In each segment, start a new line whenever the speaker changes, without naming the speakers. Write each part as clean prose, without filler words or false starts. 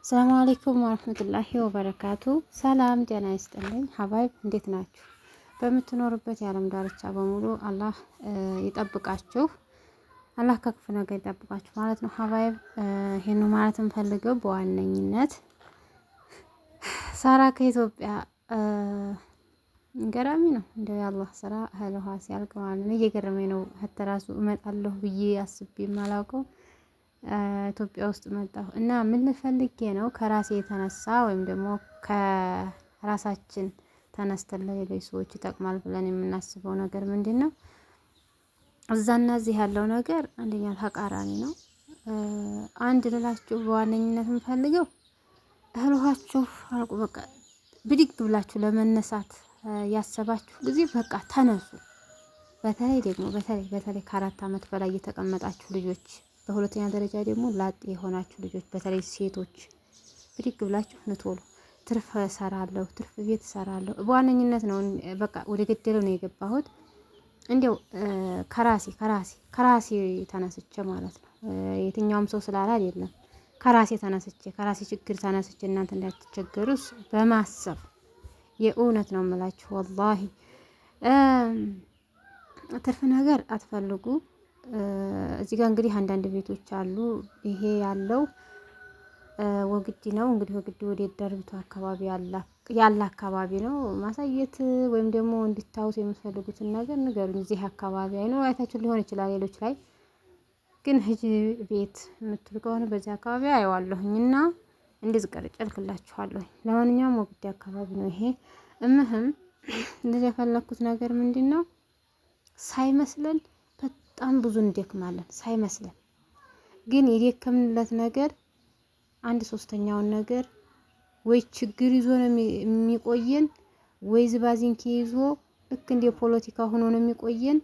ሰላም አለይኩም ወራህመቱላሂ ወበረካቱ። ሰላም ጤና ይስጥልኝ ሀባይብ፣ እንዴት ናችሁ? በምትኖሩበት የዓለም ዳርቻ በሙሉ አላህ ይጠብቃችሁ፣ አላህ ከክፉ ነገር ይጠብቃችሁ ማለት ነው። ሀባይብ ይሄን ማለት እንፈልገው በዋነኝነት ሳራ ከኢትዮጵያ ገራሚ ነው። እንደው የአላህ ስራ እህል ውሃ ሲያልቅ ማለት ነው። እየገረመኝ ነው። ሀተ ራሱ እመጣለሁ ብዬ አስቤ የማላውቀው ኢትዮጵያ ውስጥ መጣሁ እና ምን ልፈልጌ ነው ከራሴ የተነሳ ወይም ደግሞ ከራሳችን ተነስተን ለሌሎች ሰዎች ይጠቅማል ብለን የምናስበው ነገር ምንድን ነው? እዛና እዚህ ያለው ነገር አንደኛ ተቃራኒ ነው። አንድ ልላችሁ በዋነኝነት የምፈልገው እህል ውሃችሁ አልቁ በቃ ብድግ ብላችሁ ለመነሳት ያሰባችሁ ጊዜ በቃ ተነሱ። በተለይ ደግሞ በተለይ በተለይ ከ4 ዓመት በላይ የተቀመጣችሁ ልጆች፣ በሁለተኛ ደረጃ ደግሞ ላጤ የሆናችሁ ልጆች፣ በተለይ ሴቶች ብድግ ብላችሁ ንቶሉ ትርፍ እሰራለሁ፣ ትርፍ ቤት እሰራለሁ። በዋነኝነት ነው በቃ ወደ ገደለው ነው የገባሁት። እንዲያው ከራሴ ከራሴ ከራሴ ተነስቼ ማለት ነው። የትኛውም ሰው ስላለ አይደለም። ከራሴ ተነስቼ ከራሴ ችግር ተነስቼ እናንተ እንዳትቸገሩስ በማሰብ የእውነት ነው የምላችሁ። ወላሂ ትርፍ ነገር አትፈልጉ። እዚህ ጋር እንግዲህ አንዳንድ ቤቶች አሉ። ይሄ ያለው ወግዲ ነው እንግዲህ ወግዲ ወደ ደርቢቱ አካባቢ ያለ አካባቢ ነው። ማሳየት ወይም ደግሞ እንዲታዩት የምትፈልጉትን ነገር ንገሩኝ። እዚህ አካባቢ አይኖ አይታችሁ ሊሆን ይችላል። ሌሎች ላይ ግን ሂጂ ቤት የምትሉ ከሆነ በዚህ አካባቢ አየዋለሁኝ እና እንደዚህ ቀርጬ እልክላችኋለሁኝ። ለማንኛውም ወግዲ አካባቢ ነው ይሄ። እምህም እንደዚህ የፈለኩት ነገር ምንድን ነው ሳይመስለን በጣም ብዙ እንደክማለን። ሳይመስለን ግን የደከምንለት ነገር አንድ ሶስተኛውን ነገር ወይ ችግር ይዞ ነው የሚቆየን፣ ወይ ዝባዚንኪ ይዞ ልክ እንደ ፖለቲካ ሆኖ ነው የሚቆየን።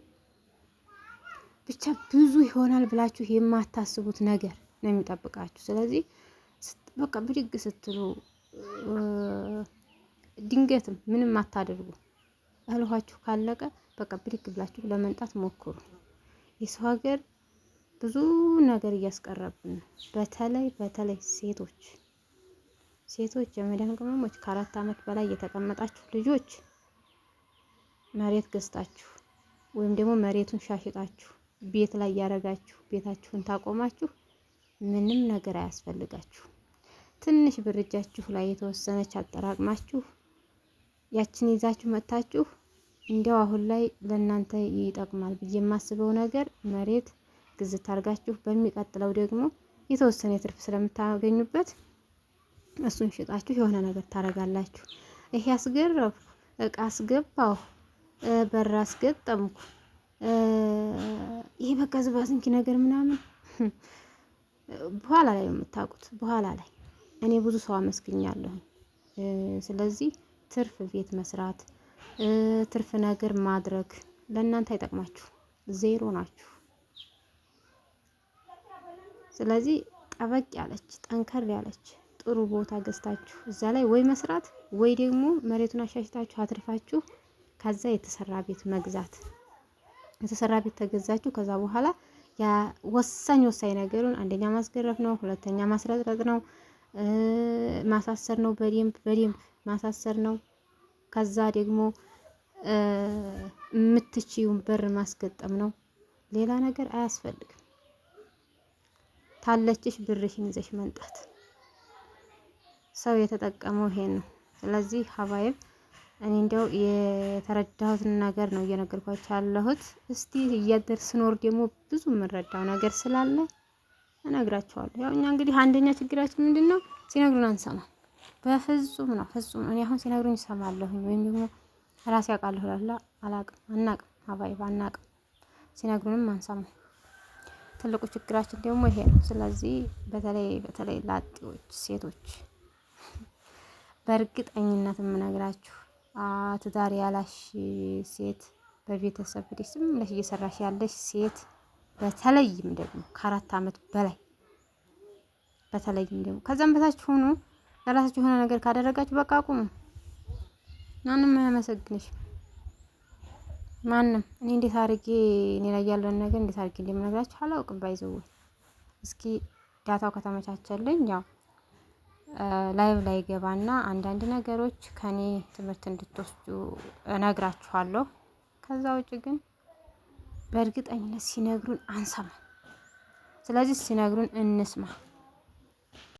ብቻ ብዙ ይሆናል ብላችሁ የማታስቡት ነገር ነው የሚጠብቃችሁ። ስለዚህ በቃ ብድግ ስትሉ ድንገትም ምንም አታደርጉ። እህል ውሃችሁ ካለቀ በቃ ብድግ ብላችሁ ለመንጣት ሞክሩ። የሰው ሀገር ብዙ ነገር እያስቀረብን ነው። በተለይ በተለይ ሴቶች ሴቶች የመዳን ቅመሞች ከ4 ዓመት በላይ የተቀመጣችሁ ልጆች መሬት ገዝታችሁ ወይም ደግሞ መሬቱን ሻሽጣችሁ ቤት ላይ ያረጋችሁ ቤታችሁን ታቆማችሁ ምንም ነገር አያስፈልጋችሁ። ትንሽ ብር እጃችሁ ላይ የተወሰነች አጠራቅማችሁ ያችን ይዛችሁ መጥታችሁ እንዲያው አሁን ላይ ለእናንተ ይጠቅማል ብዬ የማስበው ነገር መሬት ግዝት አድርጋችሁ በሚቀጥለው ደግሞ የተወሰነ የትርፍ ስለምታገኙበት እሱን ሽጣችሁ የሆነ ነገር ታደርጋላችሁ። ይሄ አስገረፍኩ፣ እቃ አስገባሁ፣ በር አስገጠምኩ፣ ይሄ በቃ ዝባዝንኪ ነገር ምናምን በኋላ ላይ ነው የምታውቁት። በኋላ ላይ እኔ ብዙ ሰው አመስግኛለሁ። ስለዚህ ትርፍ ቤት መስራት፣ ትርፍ ነገር ማድረግ ለእናንተ አይጠቅማችሁ፣ ዜሮ ናችሁ። ስለዚህ ጠበቅ ያለች ጠንከር ያለች ጥሩ ቦታ ገዝታችሁ እዛ ላይ ወይ መስራት ወይ ደግሞ መሬቱን አሻሽታችሁ አትርፋችሁ ከዛ የተሰራ ቤት መግዛት። የተሰራ ቤት ተገዛችሁ ከዛ በኋላ ያ ወሳኝ ወሳኝ ነገሩን አንደኛ ማስገረፍ ነው፣ ሁለተኛ ማስረጥረጥ ነው፣ ማሳሰር ነው። በደንብ በደንብ ማሳሰር ነው። ከዛ ደግሞ የምትችይውን በር ማስገጠም ነው። ሌላ ነገር አያስፈልግም። ታለችሽ ብርሽን ይዘሽ መንጣት። ሰው የተጠቀመው ይሄን ነው። ስለዚህ ሀባይብ እኔ እንዲያው የተረዳሁትን ነገር ነው እየነገርኳቸው ያለሁት። እስቲ እያደር ስኖር ደግሞ ብዙ የምንረዳው ነገር ስላለ እነግራቸዋለሁ። ያው እኛ እንግዲህ አንደኛ ችግራችን ምንድን ነው? ሲነግሩን አንሰማም። በፍጹም ነው ፍጹም። እኔ አሁን ሲነግሩኝ እሰማለሁኝ ወይም ደግሞ ራሴ አውቃለሁ ላላ አላቅም፣ አናቅም፣ ሀባይብ አናቅም። ሲነግሩንም አንሰማም። ትልቁ ችግራችን ደግሞ ይሄ ነው። ስለዚህ በተለይ በተለይ ላጤዎች ሴቶች በእርግጠኝነት የምነግራችሁ ትዳር ያላሽ ሴት በቤተሰብ ሂደሽ ዝም ብለሽ እየሰራሽ ያለሽ ሴት በተለይም ደግሞ ከ4 ዓመት በላይ በተለይም ደግሞ ከዛም በታች ሆኖ ለራሳችሁ የሆነ ነገር ካደረጋችሁ በቃ አቁሙ። ማንም አያመሰግንሽ። ማንም እኔ እንዴት አድርጌ እኔ ላይ ያለውን ነገር እንዴት አድርጌ እንደምነግራችሁ አላውቅም። ባይዘው እስኪ data ው ከተመቻቸልኝ ያው ላይቭ ላይ ገባና አንዳንድ ነገሮች ከኔ ትምህርት እንድትወስዱ እነግራችኋለሁ። ከዛ ውጭ ግን በእርግጠኝነት ሲነግሩን አንሰማ። ስለዚህ ሲነግሩን እንስማ።